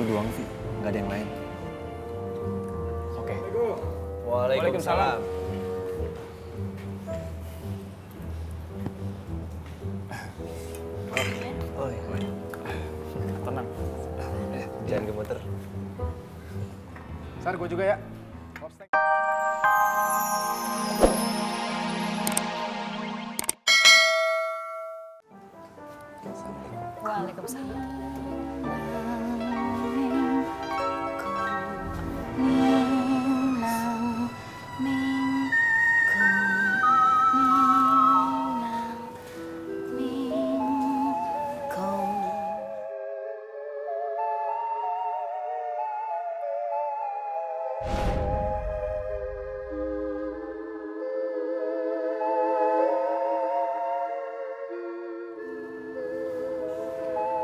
doang, Vi. Nggak ada yang lain. Oke. Waalaikumsalam. Oh, iya. Tenang. Jangan gemeter. Sar, gue juga ya. Lobster. Waalaikumsalam.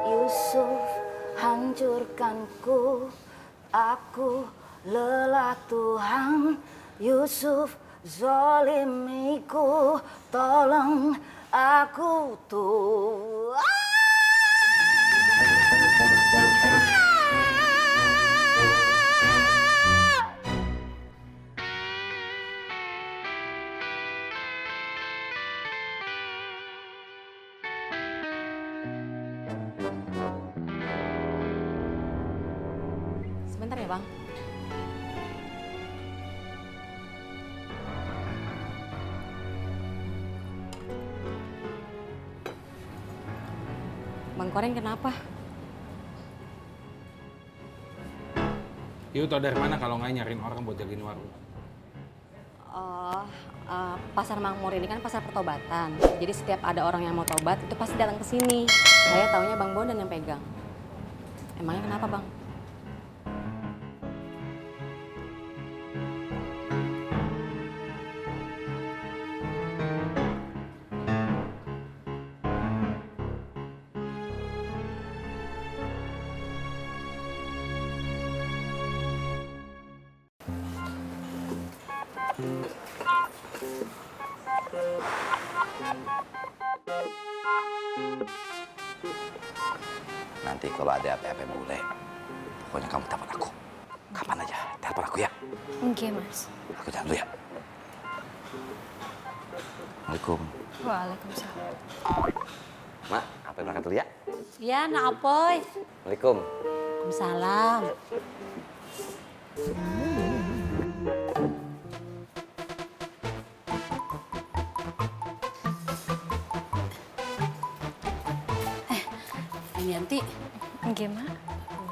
Yusuf hancurkanku, aku lelah Tuhan. Yusuf zolimiku, tolong aku Tuhan. Sebentar ya, Bang. Bang Koreng kenapa? Iu tau dari mana kalau nggak nyariin orang buat jagain warung? Oh, Pasar Makmur ini kan pasar pertobatan. Jadi setiap ada orang yang mau tobat itu pasti datang ke sini. Saya taunya Bang Bondan yang pegang. Emangnya kenapa, Bang? Nanti kalau ada apa-apa mulai, pokoknya kamu telepon aku. Kapan aja, telepon aku ya. Oke, Mas. Aku jalan dulu ya. Assalamualaikum. Waalaikumsalam. Mak, apa yang berangkat dulu ya? Ya, nak apoy. Assalamualaikum. Waalaikumsalam. Yanti, Gimana?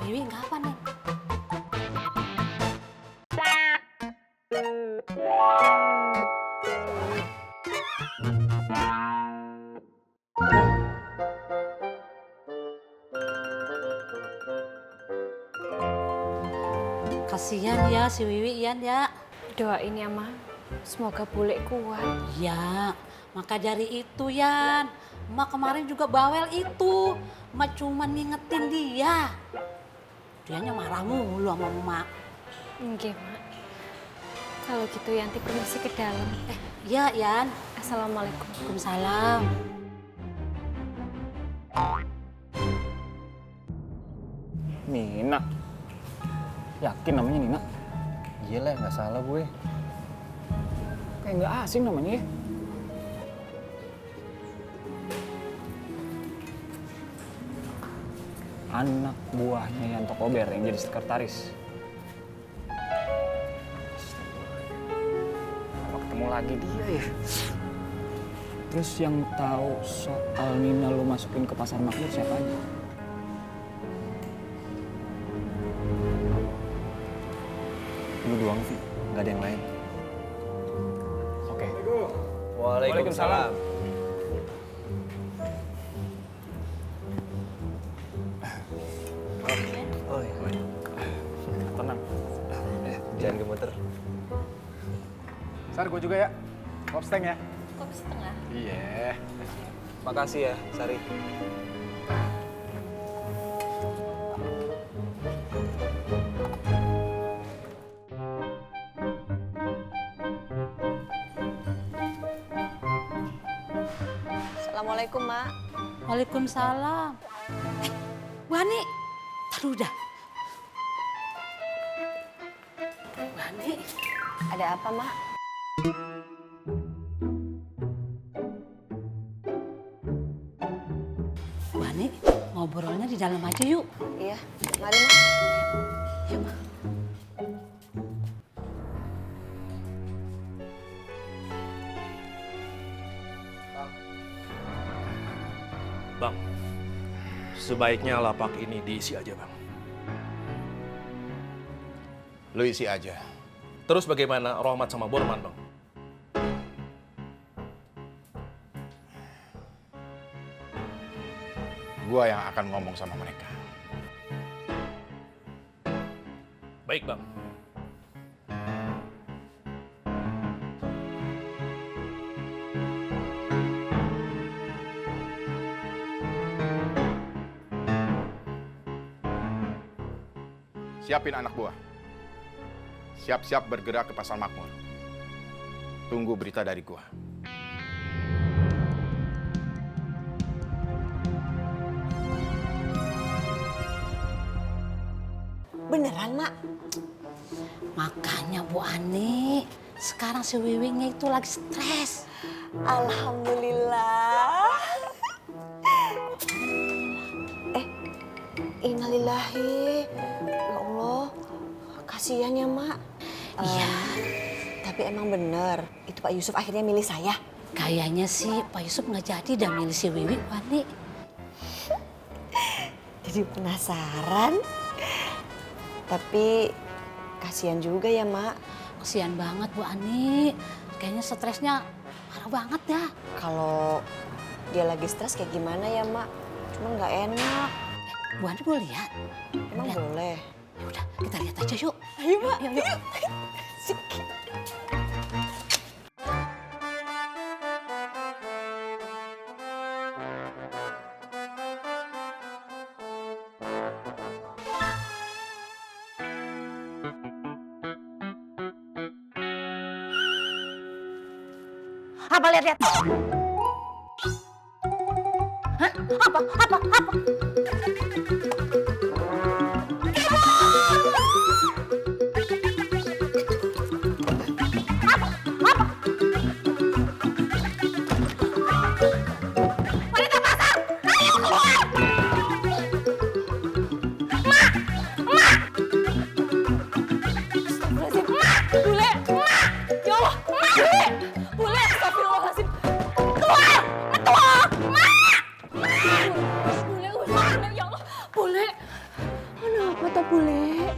Wiwi kapan nih? Kasihan ya si Wiwi Ian ya. Doain ya, Ma. Semoga bule kuat. Ya, maka dari itu Yan. Mak kemarin juga bawel itu. Mak cuma ngingetin dia. Dianya marah mulu sama Mak. Oke, Ma. Kalau gitu Yanti permisi ke dalam. Ya, Yan. Assalamualaikum. Waalaikumsalam. Nina. Yakin namanya Nina? Gila, nggak salah gue. Kayak nggak asing namanya ya. Anak buahnya Yanto Kober yang jadi sekretaris. Kalau ketemu lagi dia ya. Terus yang tahu soal Nina lo masukin ke pasar makmur siapa aja? Lu doang, Vi. Nggak ada yang lain. Oke. Waalaikumsalam. Oh, iya. Tenang. Jangan gemeter. Sar, gue juga ya. Lobster ya. Kopi setengah. Iya. Makasih ya, Sari. Assalamualaikum, Mak. Waalaikumsalam. Wani, taruh dah. Ada apa, Mak? Wani, ngobrolnya di dalam aja yuk. Iya, mari, Mak. Yuk, Ma. Bang, sebaiknya lapak ini diisi aja, Bang. Lu isi aja. Terus bagaimana Rohmat sama Borman, Bang? Gua yang akan ngomong sama mereka. Baik, Bang. Siapin anak buah. Siap-siap bergerak ke Pasar Makmur. Tunggu berita dari gua. Beneran, Mak? Makanya Bu Ani, sekarang si Wiwingnya itu lagi stres. Alhamdulillah. Innalillahi. Ya Allah, kasihan ya, Mak. Iya. Tapi emang bener, itu Pak Yusuf akhirnya milih saya. Kayaknya sih Pak Yusuf nggak jadi dah milih si Wiwi, Wani. Jadi penasaran. Tapi kasihan juga ya, Mak. Kesian banget Bu Ani. Kayaknya stresnya parah banget ya. Kalau dia lagi stres kayak gimana ya, Mak? Cuma nggak enak. Bu Ani mau lihat? Emang Lihat. boleh? Ya udah, kita lihat aja yuk. Ayo, Mak. Yuk, yuk. Apa lihat-lihat? Hah? Apa?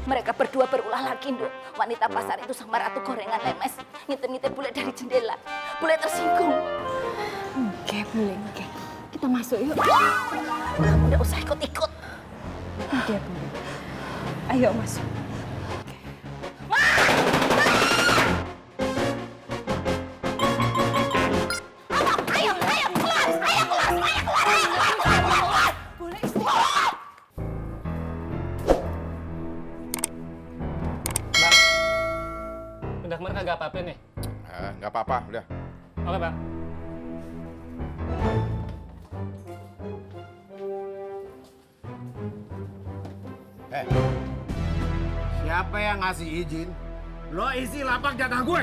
Mereka berdua berulah lagi, Nduk. Wanita pasar itu sama ratu gorengan lemes. Ngintip-ngintip bule dari jendela. Bule tersinggung. Oke, boleh, oke. Kita masuk yuk. Udah usah ikut-ikut. Oke, boleh. Ayo masuk. Pindah kemana kagak apa-apa nih? Nggak apa-apa, udah. Oke, Pak. Siapa yang ngasih izin? Lo isi lapak jatah gue.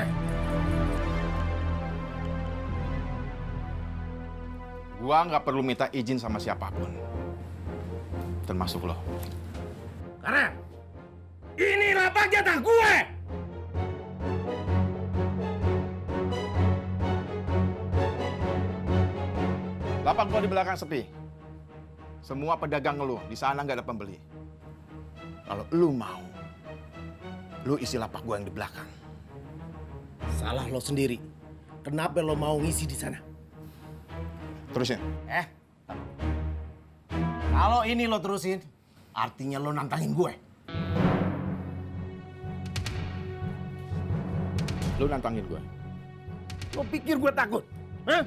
Gua nggak perlu minta izin sama siapapun. Termasuk lo. Karena ini lapak jatah gue. Lapak gua di belakang sepi. Semua pedagang ngeluh, di sana nggak ada pembeli. Kalau lu mau, lu isi lapak gua yang di belakang. Salah lo sendiri. Kenapa lo mau ngisi di sana? Terusin. Kalau ini lo terusin, artinya lo nantangin gue. Lu nantangin gua. Lo pikir gue takut? Hah?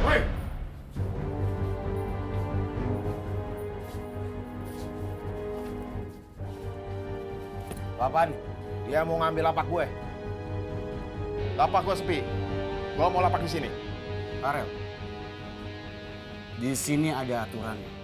Woi! Apaan? Dia mau ngambil lapak gue. Lapak gue sepi. Gue mau lapak di sini. Farel, di sini ada aturannya.